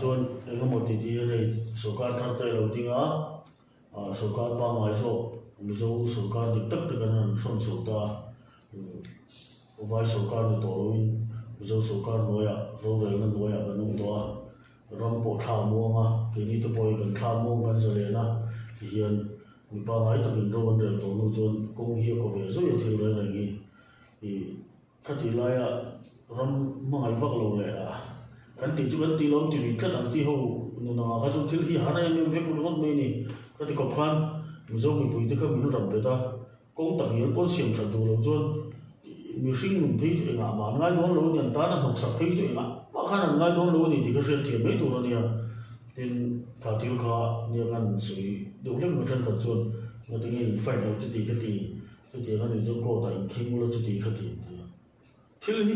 chuan eng emaw ti ti hian hei sorkar thar te a lo ding a, ah sorkar pangngai zawk Mizo sorkar dik tak te kan rawn hrawn chho ta a, vai sorkar ni tawh loin Mizo sorkar hnuaiah rorelna hnuaiah kan awm tawh a, ram pawh thla a muang a, keini te pawh hi kan thla muang kan zalen a tihian mi pangngai takin ro an rel tawh hnu chuan kawng hi a kaw ve zawih a thil reng reng hi ih. Khatih laia ram hmangaih vak lo leh a kan tih chu kan tih lo ti lui tlat ang tih ho nun angah kha chuan thil hi har em em vek ringawt mai a ni. Ka ti khawp khan Mizo mipuite kha min rap bet a, kawng tak ngial pawn siam that duh lo chuan mihring nun phei chu engah mah an ngai dawn lo a ni, an tan a hnawksak phei chu engah mah khan an ngai dawn lo a ni tih kha hriat thiam mai tur a nia. Tin, kha thil kha nia khan sawi deuh hlek mai thenkhat chuan ngatinge in fight loh chuti ka ti. Chutiang a nih chuan court ah inkhing ula chuti kha ti an ti a. Thil hi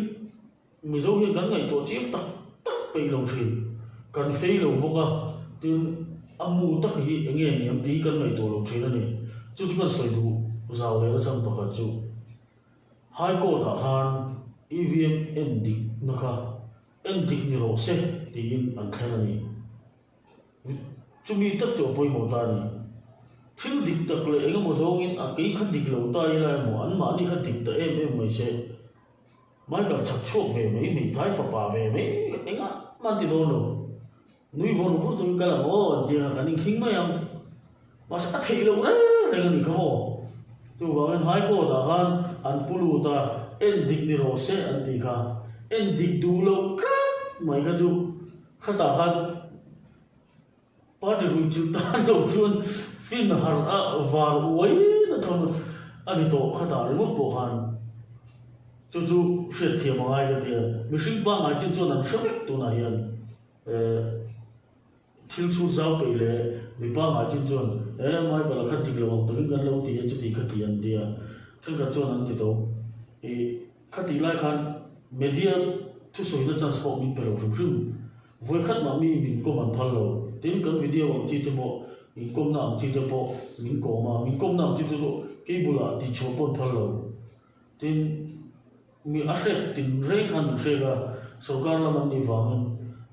Mizo hian kan ngaihtuah chiang tak tak peih lo thin. Kan fei lo bawk a, tin a mu tak hi eng nge ni ang tih hi kan ngaihtuah lo thin a ni. Chu chu kan sawi duh zau leh nachang pakhat chu High Court ah khan EVM en dik na kha en dik ni rawh se tiin an thlen a ni. Chumi tak chu a pawimawh ta a ni. Thil dik tak leh eng emaw zawngin a kei kha dik lo ta ila emaw anmahni kha dik ta em em mai se. Michael chhak chhuak ve mai hmeithai fapa ve mai kha engah mah an ti dawn lo. Nui vawr vawr chungin kal ang aw an ti ang a, kan inkhing mai ang. Mahse a theih loh reng reng a ni kha maw. Chuvangin High Court ah khan an pu lut a, en dik ni rawh se an tih kha. En dik duh loh tlat mai kha chu Khatah khan party rui chu tan lo chuan fin harh a var uai na tham a ni tawh khatah ringawt pawh khan chu chu hriat thiam a ngai ka ti a, mihring pangngai chin chuan an hre vek tunah hian eh thil chhut zau peih leh mi pangngai chin chuan eh Michael a kha dik lo ang takin kan lo ti a chuti kha ti an ti a, thenkhat chuan an ti tho ih. Khatih lai khan media thusawina chance pawh min pe lo hrim hrim. Vawikhat mah mi min kawm an phal lo. Tin, kan video ang chi te pawh, inkawmna ang chi te pawh min kawm a, min kawmna ang chi te pawh cable ah tihchhuah pawh an phal lo. Tin, mi a hrek tin reng khan min hrek a, sorkar lam an nih vangin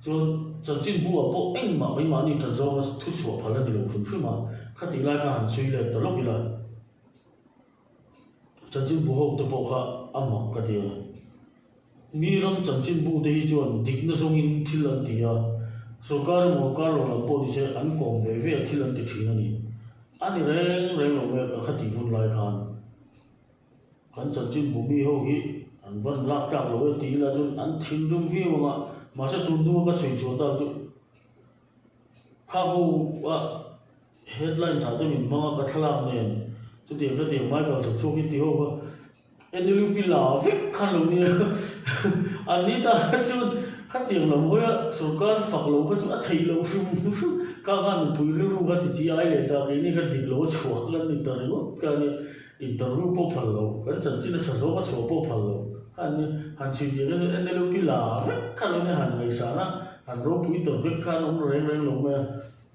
chuan chanchinbu ah pawh engmah keimahni ṭan zawnga thuchhuah phal a ni lo hrim hrim a. Khatih lai khan han chhui let ta lawk ila. Chanchinbu ho te pawh kha a mak ka ti a. Mi ram chanchinbu te hi chuan dikna zawngin thil an ti a, sorkar emaw kar lo lam pawh ni se an kawm ve ve a thil an ti thin a ni. A ni reng reng lo mai a ka khatih hun lai khan kan chanchinbu mi ho hi an van lak tlak lo e ti ila chuan an thinrim viau ang a, mahse tun hnua ka chhui chhuah tak chu kha ho a Headlines ah te min hmang a ka thlalak nen chutiang khatiang Michael chhawk chhuak hi ti ho kha NLUP la vek khan lo nia an ni ta kha chuan khatiang lam hawi a sorkar fak lo kha chu a theih loh hrim hrim kha khan mipui rilru kha ti chi ai leh ta keini kha dik lo a chhuak kan ni ta ringawt kha ania interview pawh phal lo kan chanchin a tha zawk a chhuah pawh phal lo kha ania han chhui chiang kha chuan NLUP la vek khan lo nia han ngaihsan a han ropui ta vek khan awm reng reng lo mai a.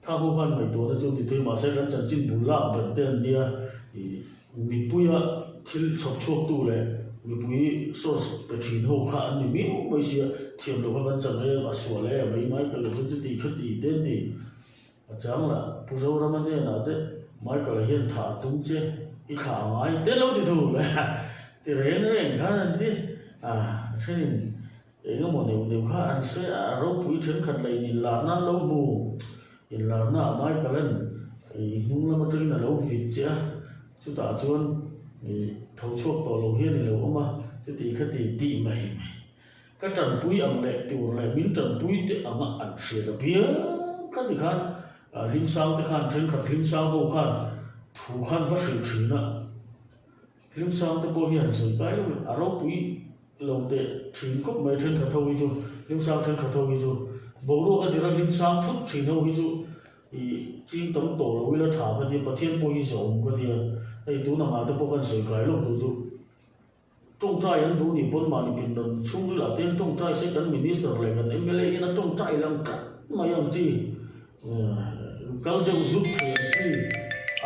Kha ho khan ngaihtuahna chu ti thei mahse kan chanchin bul lak ber te an nia ih mipuia thil chhawp chhuaktu leh mipui source pe thin ho kha an ni miau mai sia thiam loh kha kan chang em a sual em mai Michael a chu chuti kha ti te an ti a chang lah Pu Zorama hnenah te Michael a hian thah a tum che i thlah a ngai te lo ti thung ti reng reng khan an ti a thenin Eng emaw neuh neuh kha an sawi a, a ropui thenkhat leh in inlarna an lo hmu. Inlarna ah Michael-a'n i hnung lam atangin a lo vit che a, chutah chuan i tho chhuak tawh lo hian i lo awm a, chuti kha ti tih mai mai. Ka tanpui ang leh tur leh min tanpui te anga an hriat apiang kha ti khan Hlimsang te khan thenkhat Hlimsang ho khan thu khan va hrilh thin a. Hlimsang te pawh hi han sawi kai lo a ropui lo teh thin khawp mai thenkhat ho hi chu Hlimsang thenkhat ho hi chu boruak a zira Hlimsang thut thin ho hi chu ih ching tam tawh lo ila tha ka tia Pathian pawh hi zawm ka tia hei tun angah te pawh kan sawi kai lawk duh chu tawngtai an duh nih pawn mahni pindan chhungril ah te hian tawngtai se kan minister leh kan mla hian a tawngtai lang tlat mai ang chi. Kal deuh zut thei ang chi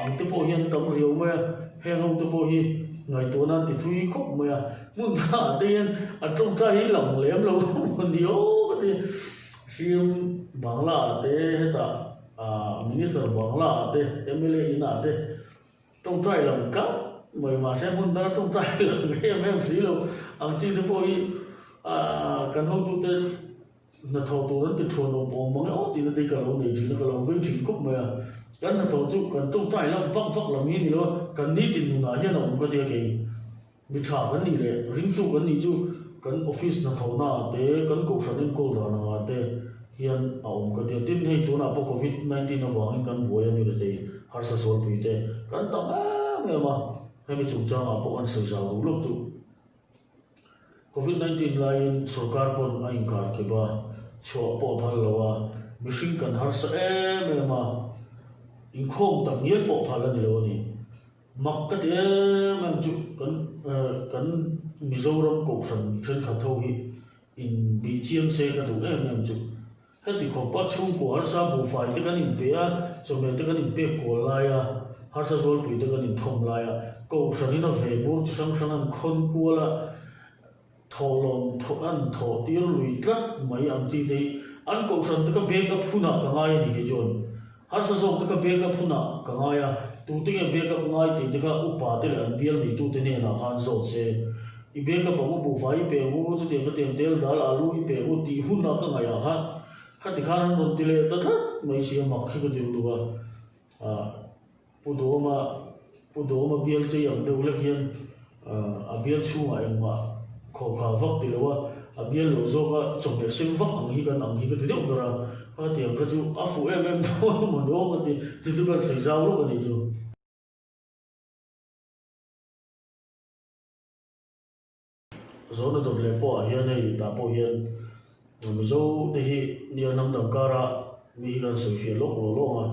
ang te pawh hian tam riau mai a, heng ho te pawh hi ngaihtuah nan ti thui khawp mai a, hmun dangah te hian a tawngtai hi lang lem lo a ni aw ka ti. CM Bangla ah te hetah ah Minister Bangla ah te mla in ah te tawngtai lang tlak mai mahse hmun danga tawngtai lang em em si lo ang chi te pawh hi ah kan hotute Hnathawh tur an ti thuan awm awm mang e aw tihna te hi ka lo nei thin a, ka lo vei thin khawp mai a. Kan hnathawh chu kan tawngtai lam vak vak lam hi a ni lo a, kan nitin nunah hian a awm ka tia kei. Mi tha kan nih leh ringtu kan nih chu kan office hnathawhna ah te, kan kohhran enkawl dan angah te hian a awm ka tia. Tin, hei tunah pawh covid 19 avangin kan buai a mi rethei harsa sualpui te kan tam em em a, hemi chungchangah pawh kan sawi zau duh lawk chu. Covid 19 laiin sorkar pawn a inkar kep a, chhuah pawh a phal lo a, mihring kan harsa em em a, inkhawm tak ngial pawh phal a ni lo a ni. Mak ka ti em em chu kan kan Mizoram kohhran thenkhat ho hi inbih chiang se ka duh em em chu. Heti khawpa chhungkua harsa buhfai te kan inpe a, chawhmeh te kan inpek kual lai a, harsa zualpui te kan inthawm lai a, kohhranin a ve bur chi hrang hrang an khawn kual a, thawhlawm thawh an thawh tir lui tlat mai ang chi te hi an kohhran te kha bag a phunah ka ngai a ni kei chuan. Harsa zawk te kha bag a phunah ka ngai a, tute nge bag up ngai tih te kha upa te leh an bial neitute hnenah khan zawt se. I bag up ang u, buhfai i pe ang u, chutiang ka tiang tel dal alu i pe ang u tih hunah ka ngaihah khan khati khan an rawn ti leh ta tlat mai si a, mak hi ka ti lutuk a. Ah. Pu Duhawma Pu Duhawma bial chei ang deuh lek hian a bial chhungah engmah khawkha vak ti lo a, a bial lo zawka chawhmeh seng vak ang hi kan ang hi ka ti deuh ber a, khatiang kha chu a fuh em em dawn a maw ni aw ka ti, chu chu kan sawi zau lawk a nih chu. Zawhna dawt leh pawhah hian hei tah pawh hian Mizo te hi nia hnam dang kara mi hi kan sawi fiah lawk lo lawng a.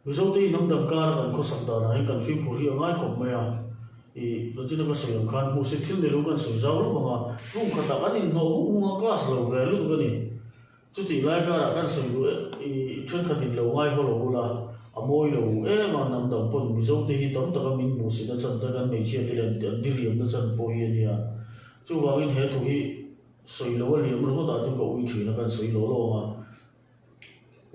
Mizo te hi hnam dang kara kan khawsak danah hian kan fimkhur hi a ngai khawp mai a. Ih Regina ka sawi ang khan hmuhsit thil ni lo kan sawi zau lawk ang a, room khatah kan inhnawh hung hung a class lo ve lutuk a ni. Chutih lai karah kan sawi duh e, i thenkhatin lo ngai haw lo ula, a mawi lo em a, hnam dang pawn Mizo te hi tam taka min hmuhsit na chan te kan hmeichhia te leh an diriam na chan pawh hi a nia. Chuvangin he thu hi sawi lo a liam ringawt ah chuan ka ui thin a, kan sawi lo lo ang a.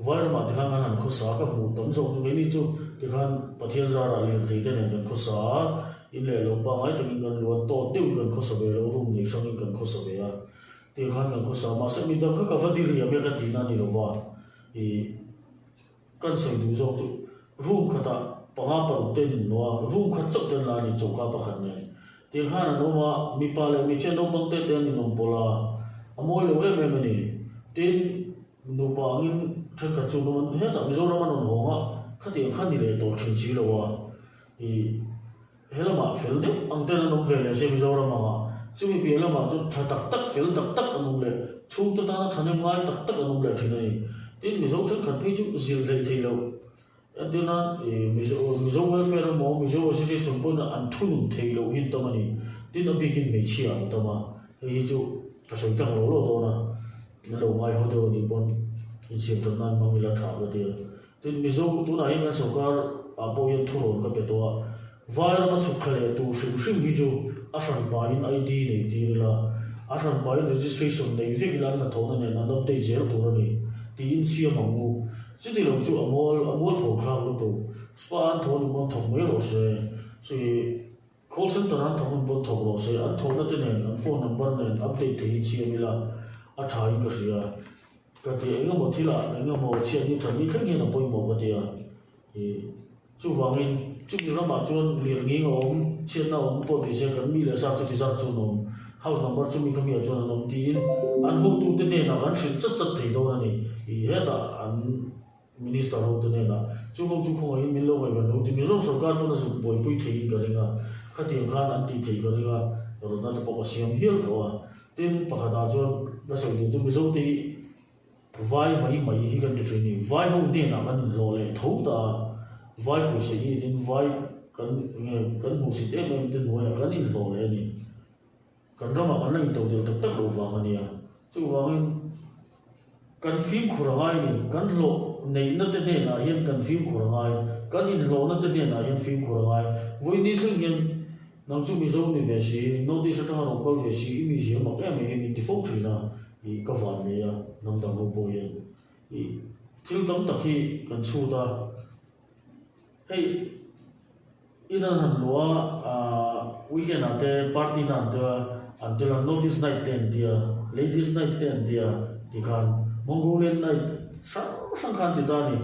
Vairamah tikhan kan han khawsa a, ka hmuh tam zawk chu keini chu tikhan Pathian zarah lirthei te nen kan khawsa a, in leh lo pangngai takin kan luan tawt deuhin kan khawsa ve lo, room nei hrangin kan khawsa ve a. Tih khan kan khawsa mahse mi dang kha ka va diriam e ka tihna a ni lova, ih kan sawi duh zawk chu room khatah panga paruk te an inhnawh a, room khat chauh te an la a ni choka pakhat nen. Tih khan an awm a, mipa leh hmeichhia naupang te te an inawm pawlh a, a mawi lo em em a ni. Tin, nupa angin thenkhat chu an awm a, hetah Mizoram an rawn hawng a, khatiang kha ni leh tawh thin si lo a, ih. He lamah fel deuh ang ten an awm ve leh se Mizoram anga chumi piah lamah chu tha tak tak fel tak tak an awm leh chhungte tana thahnem ngai tak tak an awm leh thin a ni. Tin Mizo thenkhat phei chu zilh hleih theih loh. Entir nan Mizo Mizo Welfare emaw Mizo Association pawhin an thunun theih loh hi an tam a ni. Tin a bikin hmeichhia an tam a, hei hi chu ka sawi tlang lo lo dawn a, an lo ngai haw deuh a nih pawn insiam that nan hmang ila tha ka ti a. Tin, Mizo, tunah hian kan sorkar ah pawh hian thurawn ka pe tawh a, vai rama chhuk thla leh tur hrim hrim hi chu a hran pahin ID nei tir ila, a hran pahin registration nei vek ila an hnathawhna nen an update zel tur a ni tiin siam ang u. Chuti lo chu a mual a mualpho thlak lutuk. Spa an thawh ni pawn thawk mai rawh se. Chui call center an thawk hun pawn thawk rawh se. An thawhna te nen an phone number nen update theihin siam ila a tha in ka hria. Ka ti eng emaw thilah eng emaw chhiat ni tha ni thleng hian a pawimawh ka ti a, ih chuvangin chumi ramah chuan lirnging a awm, chhiatna a awm pawh tise kan mi leh sa chuti zat chu an awm, house number chumi kha miah chuan an awm tiin an hotute hnenah kan hrilh chat chat thei dawn a ni, ih hetah an Minister hote hnenah chu ho chu khawngaihin min lo ngaihven lo ti Mizoram sorkar pawn a zuk buaipui theihin ka ring a, khatiang khan an tih theih ka ring a, rawtna te pawh ka siam hial tawh a. Tin, pakhatah chuan ka sawi duh chu Mizote hi vai mai mai hi kan ti thin a ni. Vai ho hnenah kan inhlawh leh tho ta a, vai pawisa hi in vai kan nge kan hmuhsit em em te hnuaiah kan inhlawh leh a ni. Kan ramah kan la intoh deuh tak tak loh vang a nia. Chuvangin kan fimkhur a ngai a ni. Kan hlawh neihna te hnenah hian kan fimkhur a ngai. Kan inhlawhna te hnenah hian fimkhur a ngai. Vawiin thleng hian nang chu Mizo ni ve si, North East atanga rawn kal ve si, i mizia mak em em hi min ti fo thin a, ih ka van nei a, hnam dang ho pawh hian ih. Thil tam tak hi kan chhut a, hei in an han luah a, weekend ah te party na an tel a, an tel a, notice night te an tia, ladies night te an tia tikhan Mongolian night hrang hrang kha an ti ta a ni.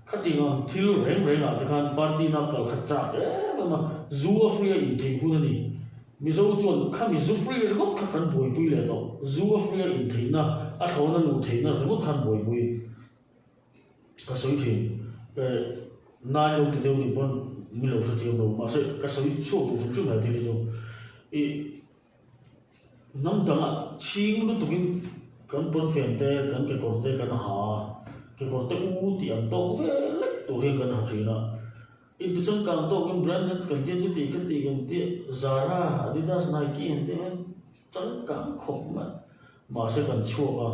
Khatiang ang thil reng reng ah te khan party na kal khat chak em em a, zu a free a intheih hun a ni. Mizo chuan khami zu free ringawt kha kan buaipui leh tawh, zu a free a intheihna, a thlawna luh theihna ringawt khan buaipui ka sawi thin. Eh, nai lo ti deuh nih pawn min lo hrethiam lo, mahse ka sawi chhuak duh hrim hrim mai thil hi chu. Ih, hnam dangah chhing lutukin kan pawnfen te, kan kekawr te kan ha a, kekawr te u tih ang tawk vel lek tur hian kan ha thin a. Inti changkang tawkin branded kan tia chuti khati kan tia Zara, Adidas, Nike an tia hian changkang khawp mai. Mahse kan chhuak a,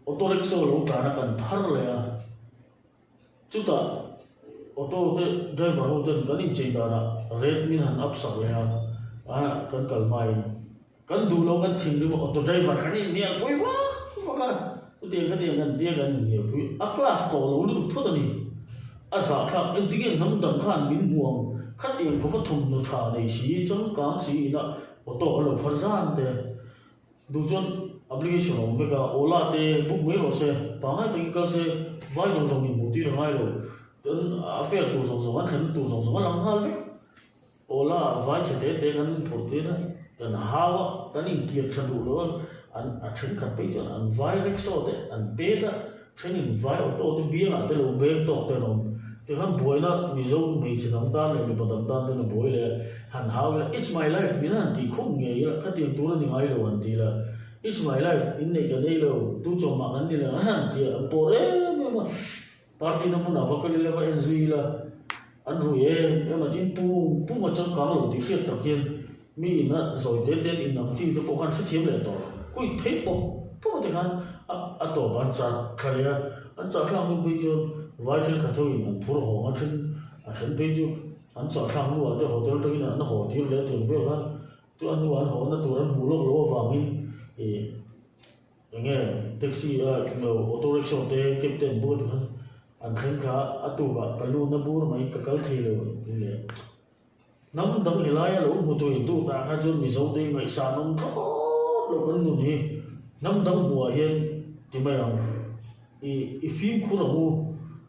auto rickshaw lo tlan a kan phar leh a, chutah auto te driver ho ten kan inchei danah rate min han up sak leh a, ah kan kal hmain. Kan duh lo kan thinrim a auto driver kan inhnial pui vak vak a, chutiang khatiang kan tia kan inhnial pui a class tawh lo lutuk phawt a ni. A zahthlak engtinge hnam dang khan min hmu ang, khatiang khawpa thawmhnaw tha nei si, changkang si ina auto kan lo phar zan te. Duh chuan application a awm vek a, Ola te book mai rawh se, pangngai takin kal se, vai zawng zawng in hmuh tir a ngai lo, chuan a fare tur zawng zawng, an thlenna tur zawng zawng a lang nghal vek. Awla vai tha te te kan phurh tir a, kan hau a, kan inkiat tha duh lo a, an a thenkhat phei chuan an vai rickshaw te an pet a, thenin vai auto te biangah te lo beng tawk te an awm. Tikhan buaina Mizo hmeichhe dang tan leh mipa dang tan ten a buai leh a, han hau ila It's my life min han tih khum ngei ila khatiang tur a ni ngai lo han ti ila, It's my life inneih ka nei lo, tu chawmah kan ni lo an han ti a, an pawr em em a. Party na hmunah va kal ila va en zui ila an rui em em an in pung pung a changkang lo tih hriat tak hian mi ina zawi te te an inang chi te pawh khan hrethiam leh tawh lo. Kuih phei pawp pawp te khan a a tawp an chah thla leh a, an chah thlak hnu phei chuan vai thenkhat ho in an phur hawng a then a then phei chu an chah thlak hnuah te hotel atangin an haw tir leh tiang vel khan chu a hnuah an hawna tur an hmuh lawk loh avangin ih Enge taxi a lo auto rickshaw te cab te an bur te khan an thleng kha a tukah ka lu na bur mai ka kal thei lo an ti leh. Hnam dang helai a lo hmu tu in tu tah kha chuan Mizo te hi ngaihsan awm thlawt lo kan nun hi hnam dang hmuh ah hian ti mai ang i i fimkhur ang u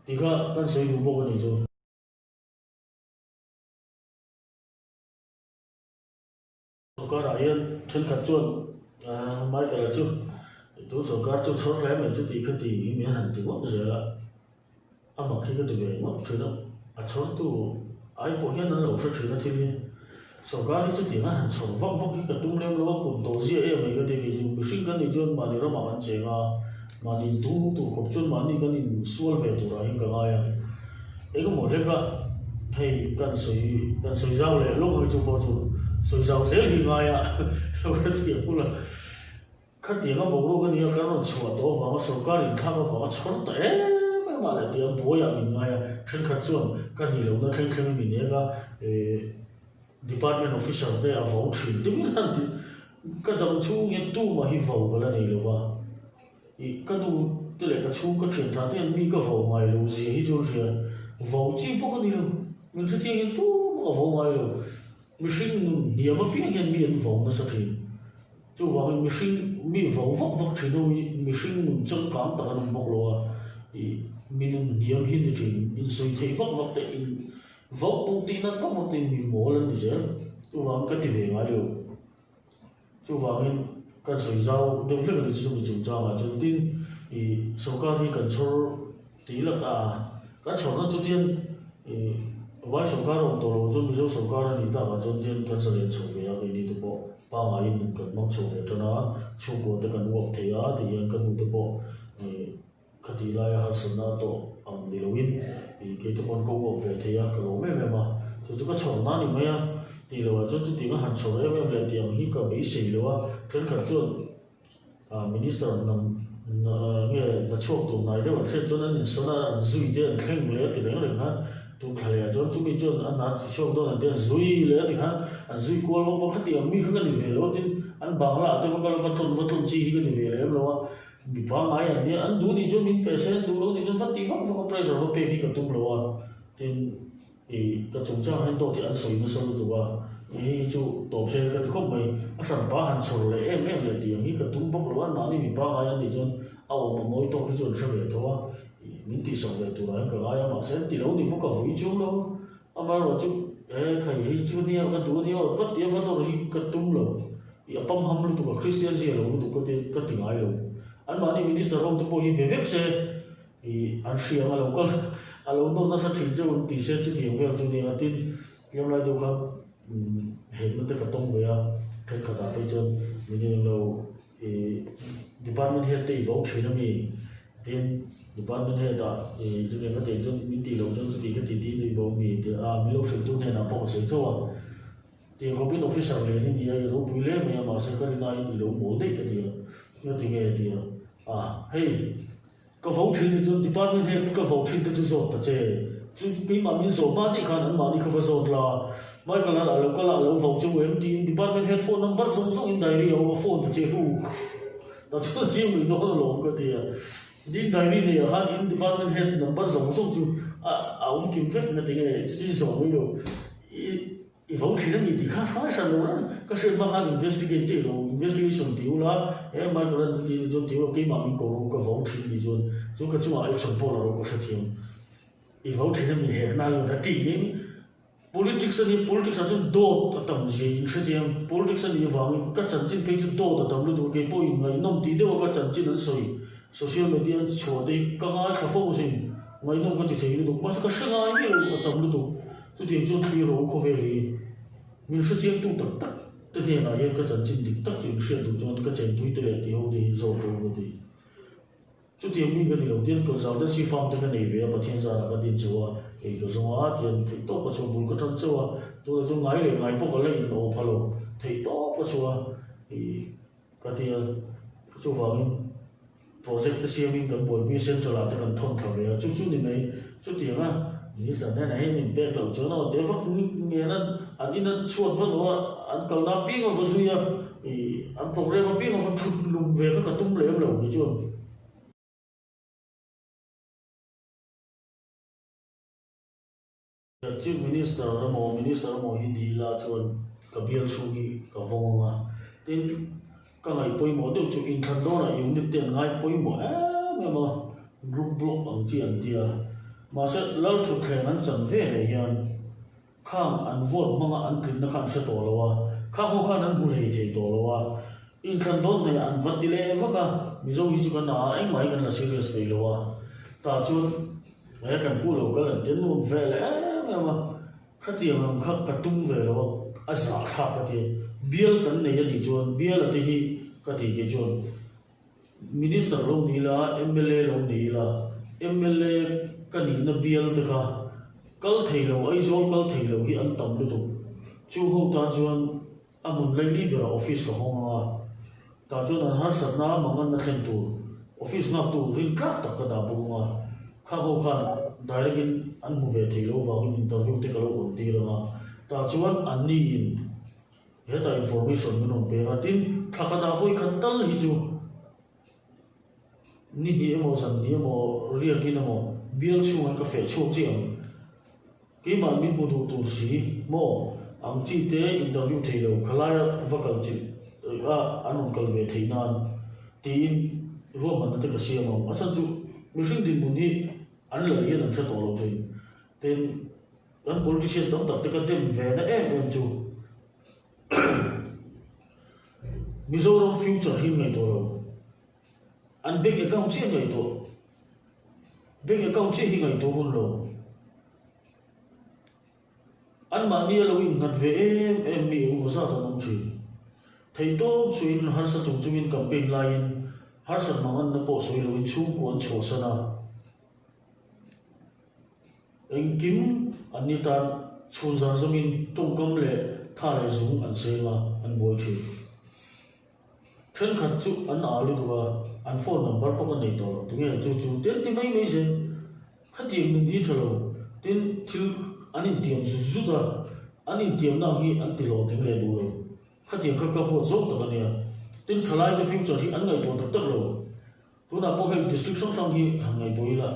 ti kha kan sawi duh bawk a nih chu. Sawrkarah hian thenkhat chuan Michael-a chu tun sawrkar chu chhawr hle mai chu tih kha ti hi min han ti ngawt zel a, a mak hi ka ti ve ngawt thin a, a chhawrtu ai pawh hian an lo hre thin a thil hi. Sawrkar hi chutiang a han chhawr vak vak hi ka tum lem lo a, kum tawh zia em mai ka ti kei chu mihring kan nih chuan mahni ramah kan cheng a, mahni intung tur khawp chuan mahni kan insual ve turah hian ka ngai a. Engemaw hleka hei kan sawi kan sawi zau leh lawk ang chu pawh chu sawi zau zel hi ngai a lo hre thiam hul a. Khatianga boruak a nia kan rawn chhuah tawh avanga sorkar inthlak avanga chhawr ta em em a leh tia buaiah min ngai a, thenkhat chuan ka nih lohna thleng thlengin min ek a, eh department officer te a vo thin deuhin han ti ka dam chhung hian tumah hi vo ka la nei lo va. Ih, ka nu te leh ka chhung ka thian tha te hian mi ka vo ngai lo zia hi chu an hria. Vo chi pawh ka ni lo. Min hre chiang hian tumah ka vo ngai lo. Mihring nun hniam apiang hian mi an vo nasa thin. Chuvangin mihring mi vo vak vak thin ho hi mihring nun changkang tak an awm bawk lo a. Ih, mi nun hniam hi ni thin. Insawi theih vak vak te, in vo pawh tih nat vak vak te mi mawl an ni zel. Chuvangin ka ti ve ngai lo. Chuvangin kan sawi zau deuh hlek a ni chu chumi chungchangah chuan tin ih sorkar hi kan chhawr tih lak a, kan chhawrna chu tian ih vai sorkar a awm tawh lo chuan Mizo sorkar a nih takah chuan tian kan zalen chho ve a keini te pawh pangaiin nun kan hmang chho ve tan a, chhungkua te kan uap thei a ti hian ka nu te pawh ih. Khatih laia harsatna a tawh ang ni loin ih kei te pawn ka uap ve thei a, ka lawm em em a. Chu chu ka chhawr na ni mai a, tih loh ah chuan chutiang a han chhawr em em leh tih ang hi ka beisei lo a. Thenkhat chuan ah Minister hnam nge hna chhuak tur nai deuh an hriat chuan an insawn a, an zui te an thleng leh a ti reng reng khan tun thla leh ah chuan chumi chuan a hna chi chhuak dawn an ti a, an zui leh a ti khan an zui kual vak vak khatih ang mi kha ka ni ve lo a tin an bangla ah te va kal a va tlawn va tlawn chi hi ka ni ve lem lo a. Mi pangngai an nia, an duh nih chuan min pe se, an duh lo nih chuan va tih vak vak a pressure va pek hi ka tum lo a, tin ih ka chungchang hian dawt hi an sawi nasa lutuk a, hei hi chu tawp se ka ti khawp mai, a hran pa han chhawr leh em em leh tih ang hi ka tum bawk lo a, mahni mi pangngai an nih chuan a awm a mawi tawk hi chu an hre ve tho a, ih min tihsak ve turah hian ka ngai a, mahse an ti lo ni bawk a vui chuang lo. Amaherawh chu he khai hi chu nia ka duh a nia aw vat tia vat awrh hi ka tum lo. I a pamham lutuk a, Kristian zia lo lutuk ka ti ka ti ngai lo. Anmahni Minister ho te pawh hi be vek se i an hria ang a lo kal a lo nawr nasa thin cheu an ti se chutiang vel chu nia tin tlem lai deuh kha hekna te ka tawng ve a, thenkhatah phei chuan min eng lo. I department head te i vo thin a mi? Tin, department head ah i chutiang ka tih chuan min tih loh chuan chuti ka ti tiin i vo mi? Ti a, min lo hrilhtu hnenah pawh ka sawi tho a. Tiang khawpin officer lian i ni a, i ropui hle mai a, mahse ka rinaiin i lo mawl daih ka ti a. Nga ti nge? A ti a. A, hei. Ka vo thin hi chuan department head ka vo thin te chu zawt ta che. Chu keimah min zawh hma daih khan anmahni kha va zawt la. Michael a lo kal a, a lo vo cheu em tiin department head phone number zawng zawng in diary a awm a, phone ta che hu. Ta chuan chiang mai dawn alawm ka ti a. Tin diary nei ah khan in department head number zawng zawng chu a awm kim vek na tinge chutin zawh mai lo. I. I vo thin a ni tih kha hrai hran lo reng. Ka hriat hma khan investigate tih lo, investigation ti ula, he Michael an ti ni chuan ti ula keimah min ko rawh ka vo thin ni chuan chu ka chungah action pawh la rawh ka hrethiam. I vo thin a ni hekna lo na tiin politics a ni, politics ah chuan dawt a tam zia in hrechiang. Politics a nih avangin ka chanchin phei chu dawt a tam lutuk a, keipawhin ngaihnawm tih deuha ka chanchin an sawi social media an chhuah te hi ka ngaithla fo asin, ngaihnawm ka ti thei lutuk mahse ka hre ngai miah lo a tam lutuk. Chutiang chuan thlir rawh u khawvel hi min hrechiangtu tak tak te hnenah hian ka chanchin dik tak chu in hriat duh chuan ka chenpui te leh ti ho te hi zawk rawh u ka ti. Chutiang mi ka ni lo tian consultancy firm te ka nei ve a Pathian zarah ka din chauh a, ei ka zawng a tian theih tawp ka chhuah bul ka tan chauh a, tunah chuan ngai leh ngai pawh ka la in awh pha lo theih tawp ka chhuah a ih ka ti a chuvangin Project te siamin kan buaipui central ah te kan thawn thla ve a, chu chu ni mai. Chutiang a, minister hnenah hian min pek loh chuan aw te vak ngen a, an in a chhuat va lo a, an kalna apiang a va zui a, ih an program apiang a va thut lum ve kha ka tum lem lo kei chuan. Chief Minister emaw Minister emaw hi ni ila chuan ka bial chhung hi ka vawng ang a, tin ka ngaih pawimawh deuh chu inthlan dawnah unit te an ngai pawimawh em em a, group block ang chi an tia, mahse Lalthutthleng an chan ve leh hian khang an vote hmanga an tlinna kha an hre tawh lo a, khang ho khan an hmu hlei thei tawh lo a, inthlan dawn hnaihah an va ti leh vak a, Mizo hi chu kan a engmah hi kan la serious peih lo a, tah chuan. He kan pu lo kal an ti nuam ve leh em em a, khatiang ang kha ka tum ve lo a, a zahthlak ka ti a, bial kan nei a nih chuan bial a te hi ka tih kei chuan Minister lo ni ila, mla lo ni ila, mla ka nihna bial te kha kal thei lo, Aizawl kal thei lo hi an tam lutuk, chu ho tan chuan A hmun laili berah office ka hawng ang a, tah chuan an harsatna manganna thlen tur office nghaktu rin tlak tak ka dah bawk ang a, khang ho khan direct in an hmu ve thei lo vangin interview te ka lo hawn tir ang a, tah chuan anni in hetah information min rawn pek a, tin thla khat ah vawi khat tal hi chu ni hnih emaw zan hnih emaw riakin emaw bial chhungah ka feh chhuak chiah ang. Keimah min hmu duh tur si maw? Ang chi te interview thei lo khalaia va kal chi a an rawn kal ve theih nan tiin ruahmanna te ka siam ang. A chhan chu mihring dinhmun hi an lal hian an hre tawh lo thin. Tin, kan politician tam tak te ka dem ve na em em chu Mizoram future hi ngaihtuah lo. An bank account chiah ngaihtuah. Bank account chiah hi ngaihtuah hun lo. Anmahni a lo innghat ve em em mi engemaw zat an awm thin. Theihtawp chuin harsa chung chungin campaign laiin harsat manganna pawh sawi loin chhungkua an chhuahsan a. Engkim an ni tan chhun zan zawmin tawngkam leh tha leh zung an seng a, an buai thin. Thenkhat chu an aa lutuk a, an phone number pawh ka nei tawh lo, tunge chu chu te ti mai mai zel. Khatiang nun hi tha lo, tin thil an intiam zut zut a, an intiamna ang hi an ti hlawhtling leh duh lo. Khatiang kha ka huat zawk tak a nia. Tin thalaite future hi an ngaihtuah tak tak lo. Tunah pawh hei district hrang hrang hi han ngaihtuah ila,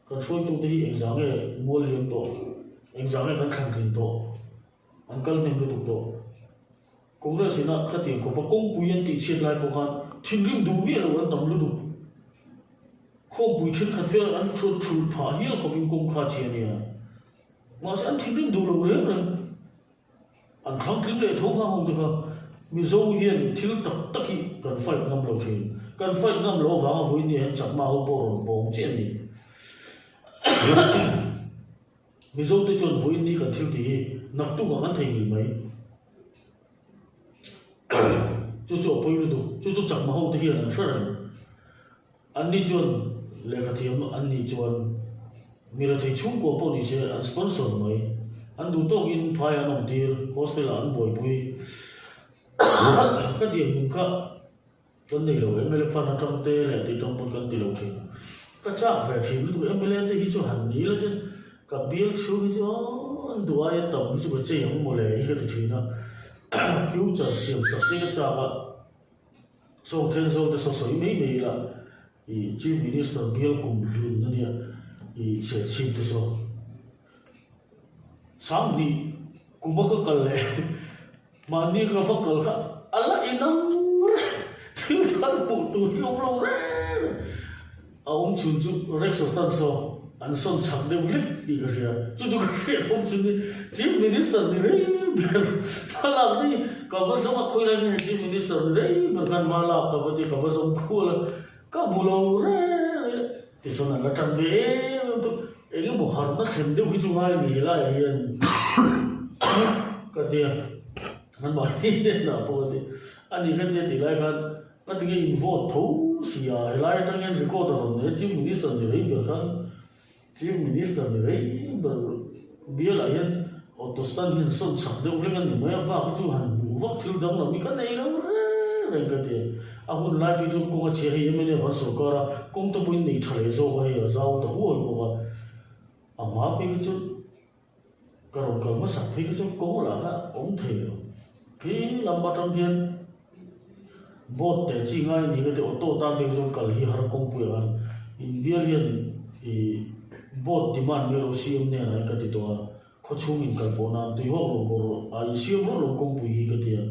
kan hruaitute hi engzah nge mual liam tawh, engzah nge kan thlan tlin tawh, an kal hnem lutuk tawh. Congress ina khatiang khawpa kawngpui an tihchhiat lai pawh khan thinrim duh miah lo an tam lutuk. Khawmpui thenkhat vel an thul phah hial khawpin kawng kha chhia nia. Mahse an thinrim duh lo reng reng. An thlang tling leh tho nghang ho te kha Mizo hian thil tak tak hi kan fight ngam lo thin. Kan fight ngam loh avanga vawiin ni hian Chakma ho pawh rawn pawng chiah a ni. Mizo te chuan vawiin ni kan thil tih hi naktuk ah kan theihnghilh mai. Chu chu a pawi lutuk. Chu chu Chakma ho te hian an hre reng. Anni chuan lehkha thiam an nih chuan mi rethei chhungkua pawh ni se an sponsor mai. An duh tawkin phai an awm tir, hostel ah an buaipui. Ka diam nun kha kan nei lo, mla fund atang te leh tih tang pawn kan ti lo thin. Ka chak ve thin lutuk, mla te hi chu han ni la chuan ka bial chhung hi chu an duh aia tam hi chu ka chei ang mawle hi ka ti thin a. Future siam sak te ka chak a. Chawng Thenzawl te saw sawi mai mai ila i Chief Minister bial kum hlun a nia i Serchhip te saw Sanghnih kuma ka kal leh mahni ka va kal kha a la inang reng thil thar hmuh tur hi awm lo reng reng a awm chhun chu Rexo stand saw an sawn chak deuh lek tih ka hria. Chu chu ka hriat awm chhun hi Chief Minister ni rei ber hmalak hi ka va zawng a khawi lai nge Chief Minister ni rei ber khan hmalak ka va ti ka va zawng khual a ka hmu lo reng reng tichuan an la tan ve em em thung eng emaw harhna thlen deuh hi chu ngai ni helaiah hian ka tia an mahni hnenah pawh a ti a ni kha tia tih lai khan Ka ti nge in vote tho si a, helai atang hian record a rawn nei a, Chief Minister ni rei ber khan Chief Minister ni rei ber bialah hian auto stand hian sawn chak deuh hlek a ni mai a, bak hi chu han hmuh vak thil danglam hi ka nei lo reng reng ka ti a. A hun lai phei chuan kawng a chhia hei mnf an sawrkar a, kawng te pawhin nei tha leh zawk a hei a zau ta huai bawk a, a hma phei hi chu Ka rawn kal hmasak phei kha chu kawng lah kha awm thei lo. Khi lam atang hian boat teh chi ngai ni ka ti auto tan phei kha chuan kal hi har kawngpuiah khan inbial hian ih boat demand mai rawh CM hnenah hian ka ti tawh a, khawchhung in kal pawh nan tuihawk lo kawr a insiam rawh lo kawngpui hi ka ti a,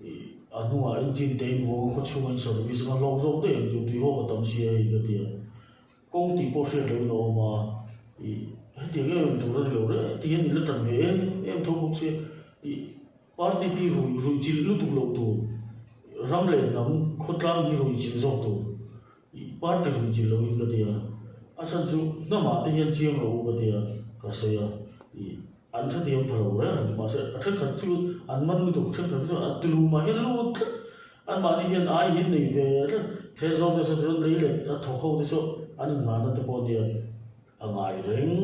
ih a hnungah engine te in vawng a khawchhung a in service anga hlawk zawk daih ang chu tuihawk a tam si a hei ka ti a. Kawng tih pawh hriat lohin a awm a, ih hetiang em em tur a ni lo reng ti hian in la tan ve em em tho bawk sia, ih party hi rui rui chilh lutuk loh tur, ram leh hnam khawtlang hi rui chilh zawk tur, ih party rui chilh lohin ka ti a, a chhan chu hnamah te hian chiang lo u ka ti a, ka sawi a, ih an hrethiam pha lo reng reng mahse a thenkhat chu an man lutuk thenkhat chu a tilumah hian lut tlat. Anmahni hian ai hi nei ve tlat. Thenzawl te saw chuan lei leh a thawk ho te saw an innghahna te pawh nia a ngai reng.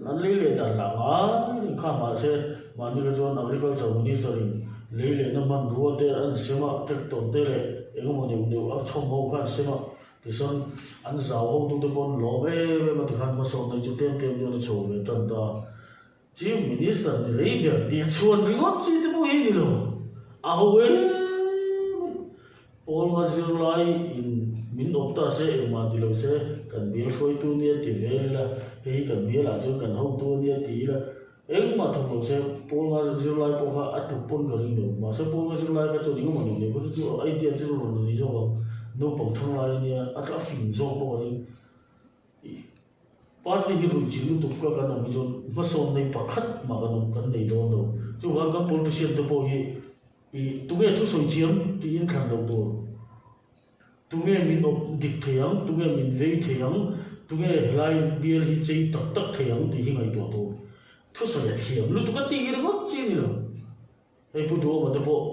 An lei leh dan lah ngai reng kha mahse mahni kha chuan Agriculture Minister in lei lehna hmanrua te an sem a, tractor te leh eng emaw neuh neuh a chhawm ho kha an sem a, tichuan an zau hotute pawh an lawm em em a tikhan hmasawnna hi chu tlem tlem chuan a chho ve tan ta. Chief Minister ni rei ber tih chhuan ringawt chi te pawh hi ni lo. A ho em mai. Pawl nga zirlai in min awp ta se engmah ti lo se kan bial hruaitu nia ti vel ila, hei hi kan bialah chuan kan hotu ania ti ila, engmah thawk lo se pawl nga zirlai pawh kha a tluk pawn ka ring lo. Mahse pawl nga zirlai kha chuan engemaw neuh neuh kha chu idea chu rawn ni zawk ang. Naupang thanglai ania a tla fing zawk bawk a ring. Party hi ruihchilh lutuk ka kan awm hi chuan hmasawn nei pakhat mah kan awm kan nei dawn lo. Chuvang kan politician te pawh hi ih tunge thusawi thiam tiin thlan loh tur. Tunge min awp dik thei ang, tunge min vei thei ang, tunge helai bial hi chei tak tak thei ang tih hi ngaihtuah tur. Thusawi a thiam lutuk a tih ringawt chi a ni lo. Hei Pu Duhawma te pawh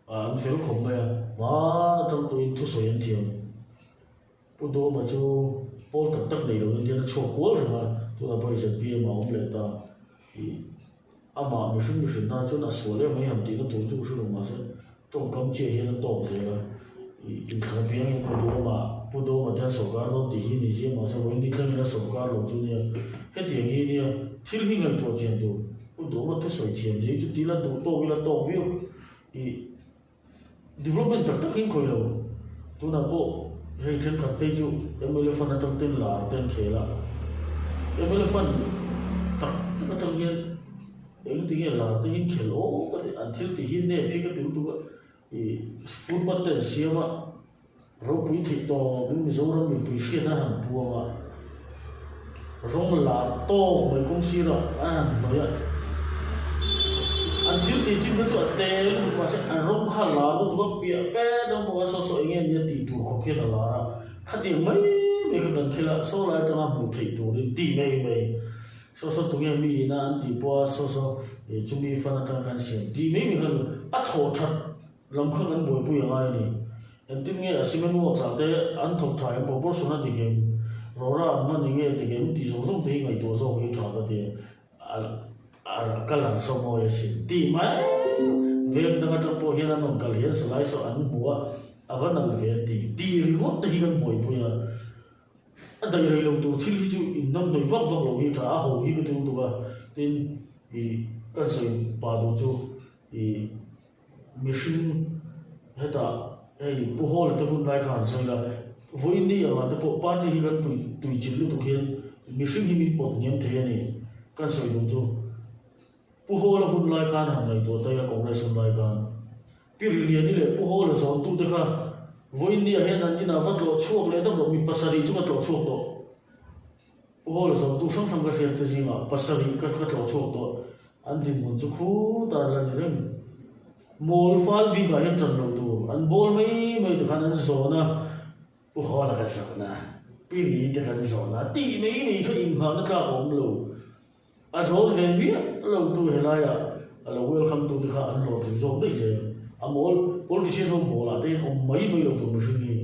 an fel khawp mai a, hmaan atang pawhin thusawi an thiam. Pu Duhawma chu pawl tak tak nei loin hian a chhuak kual reng a, tunah pawh ZPM a awm leh ta. Ih amah mihring mihring nan chuan a sual em mai han tihna tur chu ka hre lo mahse tawngkam chiah hian a tawk zel a. Ih inthlan apiang hian Pu Duhawma Pu Duhawma te an sawrkar dawn tih hi ni zia mahse vawiin ni thlengin a sawrkar lo chu nia. Hetiang hi nia thil hi ngaihtuah chian tur Pu Duhawma thusawi thiam zia hi chu tila duh tawk ila tawk viau. Ih. Development tak tak hi an khawih lo. Tunah pawh Hei thenkhat phei chu mla fund atang ten lar te an khel a, mla fund tak tak atang hian engti nge lar te hi an khel awk a ni, an thil tih hi nep hi ka ti lutuk a, ih footpath te an siam a. Ropui theih tawpin Mizoram mipui hriat a han puang a, rawng lar tawk mai kawng sirah a han hnawih a. An thil tih chin kha chu a te lutuk mahse an rawng kha lar lutuk a piah fe dang bawk a, saw saw eng nge nia tih tur khawp hian a lar a, khatiang mai mai kha kan thil a, saw lai atanga hmuh theih turin tih mai mai, saw saw tunge mi ina an tih pawh a, saw saw chumi fan atanga kan siam tih mai mai kha a thawh that. Lam kha kan buaipui a ngai a ni. Engtin nge a cement works ah te an thawk tha em proportion a dik em, rawra an hman eng nge dik em tih zawng zawng te hi ngaihtuah zawk hi tha ka ti a, a kal an saw mawi asin tih mai veng dang atang pawh hian an rawn kal hian salai saw an hmu a, a va nal ve an ti tih ringawt te hi kan buaipui a. A daih rei lo tur thil hi chu in hnam hnawih vak vak lo hi tha a ho hi ka ti lutuk a, tin ih kan sawi pah duh chu ih. Mihring hetah hei Pu Hawla te hun lai kha han sawi la, vawiin angah te pawh party hi kan tui tui chilh lutuk hian mihring hi min pawt hniam thei a ni. Kan sawi duh chu Pu Hawla hun lai khan han ngaihtuah ta ila Congress hun lai khan Pi Riliani leh Pu Hawla zawntute kha vawiin ni ah hian an inah va tlawh chhuak leh deuh rawh mi pasarih chu ka tlawh chhuak tawh. Pu Hawla zawmtu hrang hrang ka hriat te zingah pasarih ka ka tlawh chhuak tawh. An dinhmun chu khutah an la ni reng. Mawl fal bikah hian ṭan lo tur. An bawl mai mai te khan an zawn a, Pu Hawla ka zawn a, Pi Ri te kan zawn a tih mai mai kha inghahna tlak a awm lo. A zawn ve miah lo tu helaiah a lo welcome tu te kha an hlawhtling zawk daih zel. A mawl politician ho mawlah te hian awm mai mai lo tur mihring hi.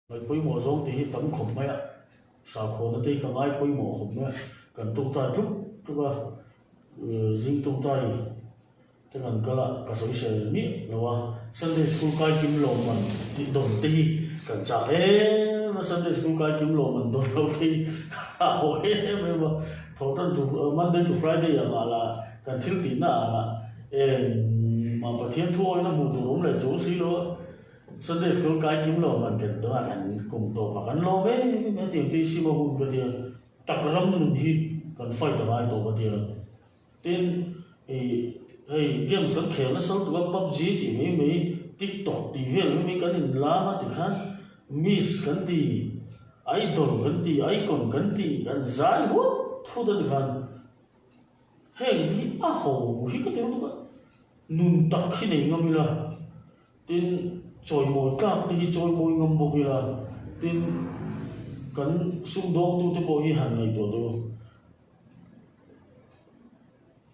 Ngaih pawimawh zawng tih hi tam khawp mai a, sakhawnna te hi ka ngai pawimawh khawp mai a, kan tawngtai tluk tluk a, zing tawngtai te kan kal a, ka sawi sel miah lo a, Sunday school kai kim lo man tih dawn te hi kan chak em a, Sunday school kai kim lo man dawn lo te hi ka hlau em em a, thawhtan to Monday to Friday ang ah lah kan thil tihna ah lah engmah Pathian thu awina hmuh tur awm leh chuang si lo a. Sunday school kai kim lo man kan tawh a, kan kum tawp a kan lawm em em a tiang te hi sim a hun ka tia, tak ram nun hi kan fight a ngai tawh ka tia. Tin, ih hei games kan khel nasa lutuk a, pubg tih mai mai, tiktok tih vel mai mai kan in lam a tikhan miss kan ti, idol kan ti, icon kan ti, kan zai hut hut a tikhan heng te hi a ho hi ka ti lutuk a, nun tak hi nei ngam ila. Tin, chawimawi tlak te hi chawimawi ngam bawk ila, tin, kan sumdawngtute pawh hi han ngaihtuah tawh u.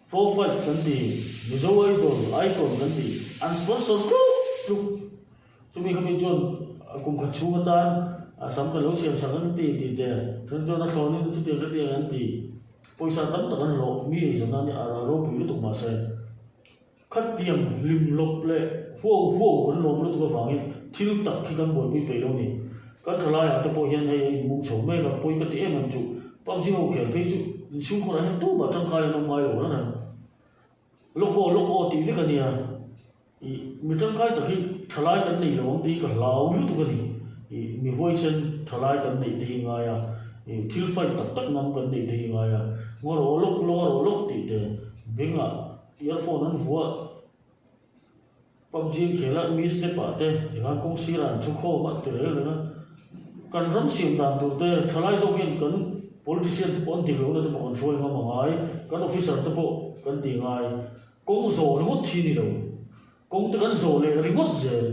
Pro Fight kan ti, Mizo Idol, Icon kan ti, an sponsor tluk tluk. Chumi khami chuan kum khat chhung atan a sam kan lo siam sak an ti tih te, then chuan a thlawnin chutiang ka ti ang an ti. Pawisa tam tak an hlawh, mi eizawn nan hi a ropui lutuk mahse. Khatiang hlim lawp leh huau huau kan lawm lutuk avangin thil tak khi kan buaipui peih lo ni. Kan thalaiah te pawh hian hei a inmung chho mek a, pawi ka ti em em chu. PUBG ho khel phei chu inchhungkhurah hian tumah tangkai an awm ngai lo reng reng. Lawk aw lawk aw tih vek a nia. Ih mi tangkai tak hi thalai kan nei lo ang tih hi ka hlau lutuk a ni. Ih mi huaisen thalai kan neih te hi ngai a, ih thil fight tak tak ngam kan neih te hi ngai a. Ngaw rawh lawk lawng a rawh lawk tih te bengah Earphone an vuah PUBG an khel a, mi step ah te tikhan kawng sirah an thu khawm a ti reng reng a. Kan ram siam dan tur te thalai zawk hian kan politician te pawh an dik lohna te pawh kan hruai ngam a ngai, kan officer te pawh kan ti ngai. Kawng zawh ringawt hi ni lo, kawng te kan zawh leh ringawt zel,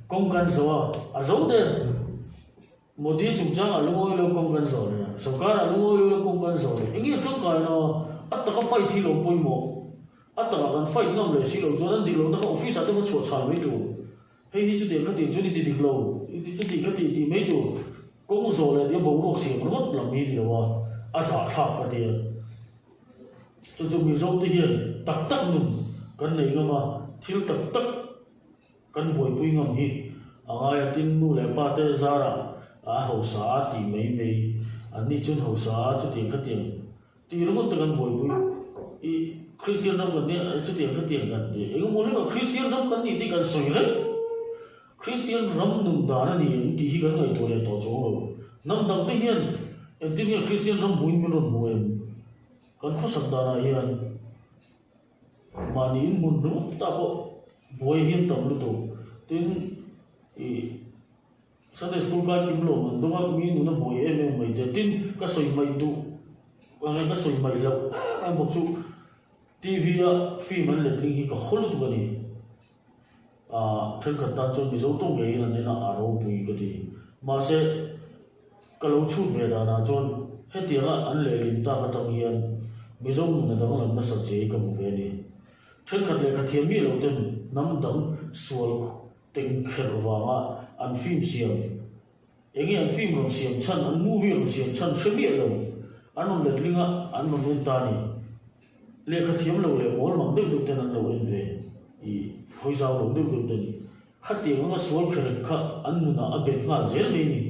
kawng kan zawh a, a zo der. Modi chungchangah lungawi lo kawng kan zawh leh a, sorkarah lungawi lo kawng kan zawh leh. Enge tangkai na? A taka fight hi lo pawimawh. A takah kan fight ngam leh si lo chuan an dik lohna kha office ah te va chhuah chhal mai tur. Hei hi chutiang khatiang chuan i ti dik lo, i ti chuti khati tih mai tur. Kawng zawh leh tia boruak siam ringawt lam hi ni lo a, a zahthlak ka ti a. Chu chu Mizo te hian tak tak nun kan nei ngam a, thil tak tak, Kan buaipui ngam hi a ngai a, tin nu leh pa te zarah a hausa a tih mai mai, an ni chuan hausa a chutiang khatiang tih ringawt te kan buaipui. I Kristian ram kan nia, chutiang khatiang kan ti. Engemaw hlekah Kristian ram kan nih tih kan sawi reng. Kristian ram nun dan a ni em tih hi kan ngaihtuah leh tawh chuang lo. Hnam dang te hian engtin nge Kristian ram hmuin min rawn hmu em? Kan khawsak danah hian mahni inhmun ringawt ta pawh buai hian tam lutuk. Tin, ih. Sunday school kai kim lo man dawng a, mi nuna buai em em mai te. Tin, ka sawi mai duh, ka sawi mai loh em em bawk chu TV a film an let ling hi ka haw lutuk a ni. Aah, thenkhat tan chuan Mizo tawng ngeiin an en a, a ropui ka ti. Mahse, ka lo chhut ve danah chuan hetianga an lehlin tak atang hian Mizo nun a danglam nasat zia hi ka hmu ve a ni. Thenkhat lehkha thiam miah lo ten hnam dang sual Tengkherh vanga an film siam, enge an film rawn siam chhan, an movie rawn siam chhan hre miah lo, an rawn letling a, an rawn en ta a ni. Lehkha thiam lo leh mawl mang deuh deuh ten an lo en ve, i hawi zau lo deuh deuh ten. Khatiang anga sual kherek kha an nunah a bet nghal zel mai a ni.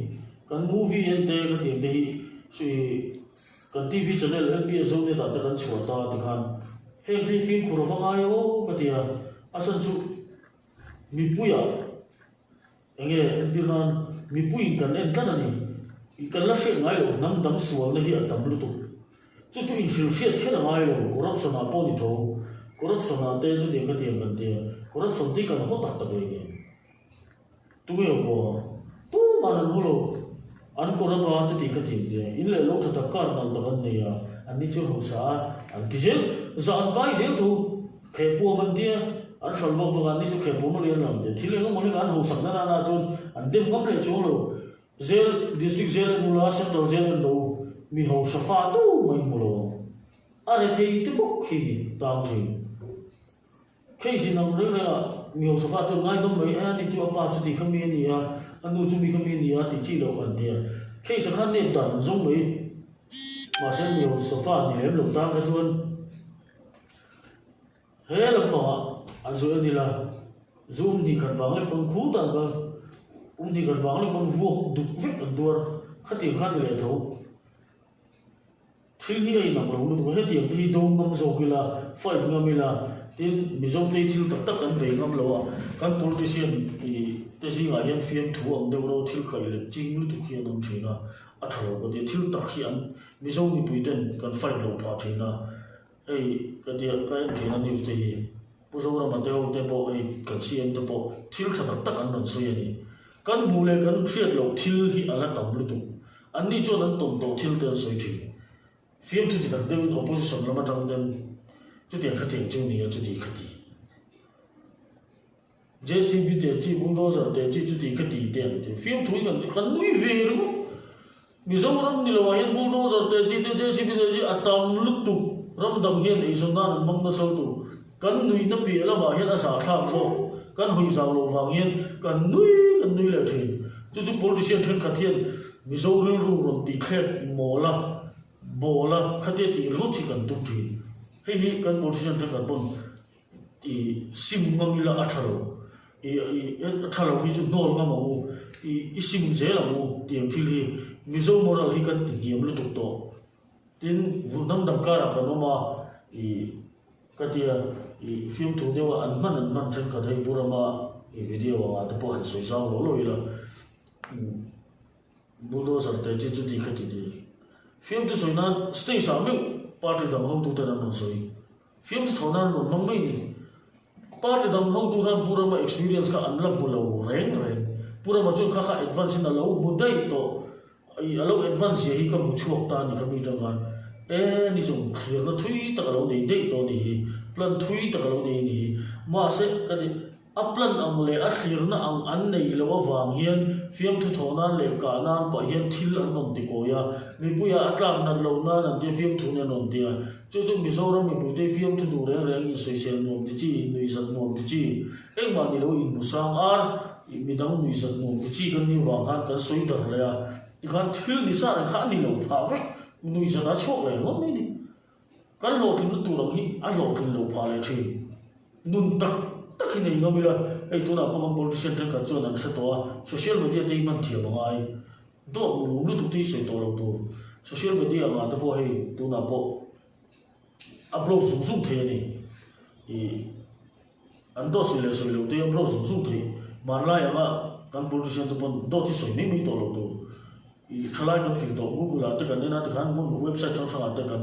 Kan movie en te khatiang te hi chu i kan TV channel LBS Zonet ah te kan chhuah ta tikhan heng te hi fimkhur a va ngai aw ka ti a, a chhan chu Mipuiah enge entir nan mipuiin kan en tlat a ni. Kan la hriat ngai loh hnam dang sualna hi a tam lutuk. Chu chu inhrilh hriat kher a ngai lo, corruption ah pawh ni tho. Corruption ah te chutiang khatiang kan tia, corruption te hi kan haw tak tak leh nen. Tunge aw pawh? Tuman an haw lo. An kawr ava chuti kha ti ang in leh lo tha tak kar nalh tak an nei a, an ni chuan hausa a, an ti zel. Zah an kai zel thu. Khehpuam an tia, an hral vak vak a, an ni chu khehpuam a lian lo an ti. Thil eng emaw hlekah an hausak na nana chuan an dem ngam leh chuang lo. Zel, District zel en ula, Central zel en lo, mi hausa fa tu mai hmu lo ang. A rethei te bawk khi ni tang thin. Case in ang reng reng ah mi hausa fa chuan ngaidawm mai e, ani chu a pa chu ti kha mi a ni a, a nu chu mi kha mi a ni a tih chi loh an ti a. Case a khan nep dan an zawng mai. Mahse mi hausa fa ni lem lo tan kha chuan he lampangah an zu en ila, zu um hnih khat vang lek pawn khut ah an kal, um hnih khat vang lek pawn vuak duk vek an tuar, khatiang kha ni leh tho. Thil hi a inang lo lutuk a, hetiang te hi do ngam zawk ila, fight ngam ila, tin Mizo te hi thil tak tak kan bei ngam lo a, kan politician te zingah hian fiamthu ang deuh ro thil kaih leh ching lutuk hi an awm thin a, a tha lo ka ti a, thil tak hi an Mizo mipui ten kan fight lo phah thin a, hei ka tia ka en thin a news te hi Pu Zorama te ho te pawh hei kan CM te pawh thil tha tak tak an rawn sawi a ni. Kan hmuh leh kan hriat loh thil hi a la tam lutuk. Anni chuan an tawn tawh thil te an sawi thin. Fiamthu ti tak deuhin opposition lam atang ten chutiang khatiang chu ni a chuti khati. JCB te chi bulldozer te chi chuti khati te an ti. Fiamthu in an ti kan nui ve ringawt. Mizoram ni lo ah hian bulldozer te chi te JCB te chi a tam lutuk ram dang hian eizawn nan an hmang nasa lutuk. Kan nuihna piah lamah hian a zahthlak zawk. Kan hawi zau loh vang hian kan nui kan nui leh thin. Chu chu politician thenkhat hian Mizo rilru rawn tih thlek mawl a, bawl a, khatia tih ringawt hi kan tum thin. Hei hi kan politician thenkhat pawn I sim ngam ila a tha lo, i a tha lo hi chu hnawl ngam ang u, i i sim zel ang u tiang thil hi Mizo moral hi kan ti hniam lutuk tawh. Tin, hnam dang karah kan awm a, i ka tia i fiamthu deuh a an hman an hman thenkhat hei Burama i video angah te pawh han sawi zau lo lo ila. Bulldozer te chi chuti kha ti ti. Fiamthu sawi nan stage ah meuh party dang hotu ten an rawn sawi. Fiamthu tho nan an rawn hmang mai ni. Party dang hotu khan Pu Rama experience kha an la hmu lo reng reng. Pu Rama chuan kha kha advance in a lo hmu daih tawh. I a lo advance zia hi ka hmu chhuak ta a ni kha mi tang khan. E ni zawng thlirna thui tak a lo nei daih tawh a ni hi. Plan thui tak a lo nei a ni hi. Mahse ka ti. A plan ang leh a thlirna ang an neih loh avang hian fiamthu thawh nan leh kah nan pah hian thil an rawn ti kawi a, mipuiah a tlak nat loh nan an tia fiamthu nen rawn ti a. Chu chu Mizoram mipuite fiamthu duh reng reng insawisel nuam ti chi, nuihzat nuam ti chi, engmah ni lo inhmu sang ar, midang nuihzat nuam ti chi kan nih vang khan kan sawi dar leh a, tikhan thil ni sa reng kha a ni lo phah vek, nuihzat a chhuak leh ringawt mai a ni. Kan hlawhtlinna tur ang hi a hlawhtlin loh phah leh thin. Nun tak tak hi nei ngam ila, hei tunah pawh kan politician thenkhat chuan an hre tawh a, social media te hi hman thiam a ngai. Dawt mu lutuk te hi sawi tawh lo tur. Social media angah te pawh hei tunah pawh. Upload zung zung thei a ni. Ih an dawt sawi leh sawi lo te upload zung zung thei. Hmanlai anga kan politician te pawn dawt hi sawi mai mai tawh lo tur. Ih thalai kan fing tawh Google ah te kan en a tikhan hmun website hrang hrang ah te kan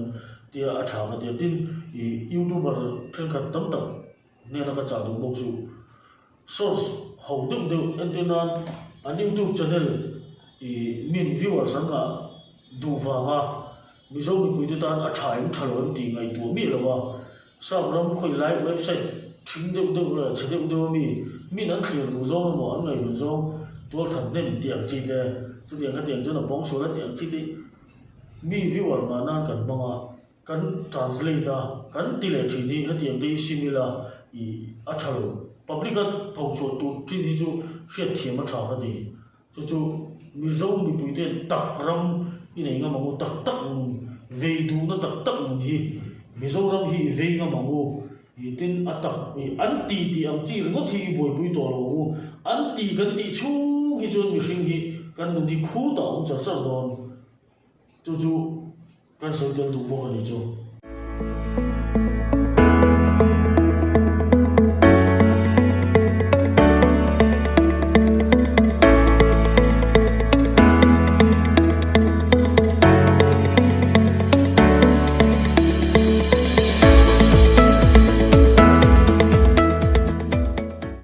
tia a tha ka tia. Tin ih youtuber thenkhat tam tak hnena ka chah duh bawk chu source ho deuh deuh entir nan an youtube channel ih min viewers an ngah duh vanga Mizo mipuite tan a tha em tha lo em tih ngaihtuah miah lo a, Sap ram khawi lai website thing deuh deuh leh chhe deuh deuh ami min an thlir duh zawng emaw an ngaihven zawng tualthat hnem tih ang chi te, chutiang khatiang chuan a pawng sual a tih ang chi te mi viewer ngah nan kan hmang a, kan translate a, kan ti leh thin hi hetiang te hi sim ila ih a tha lo. Public a tho chhuah tur thin hi chu hriatthiam a tha ka ti. Chu chu Mizo mipuite tak ram i nei ngam ang u, tak tak nun, vei duhna tak tak nun hi Mizoram hi i vei ngam ang u, i tin a tak i an ti tih ang chi ringawt hi i buaipui tawh lo ang u, an ti kan tih chhung hi chuan mihring hi kan nun hi khutah a awm char char dawn. Chu chu kan sawi tel duh bawk a ni chu.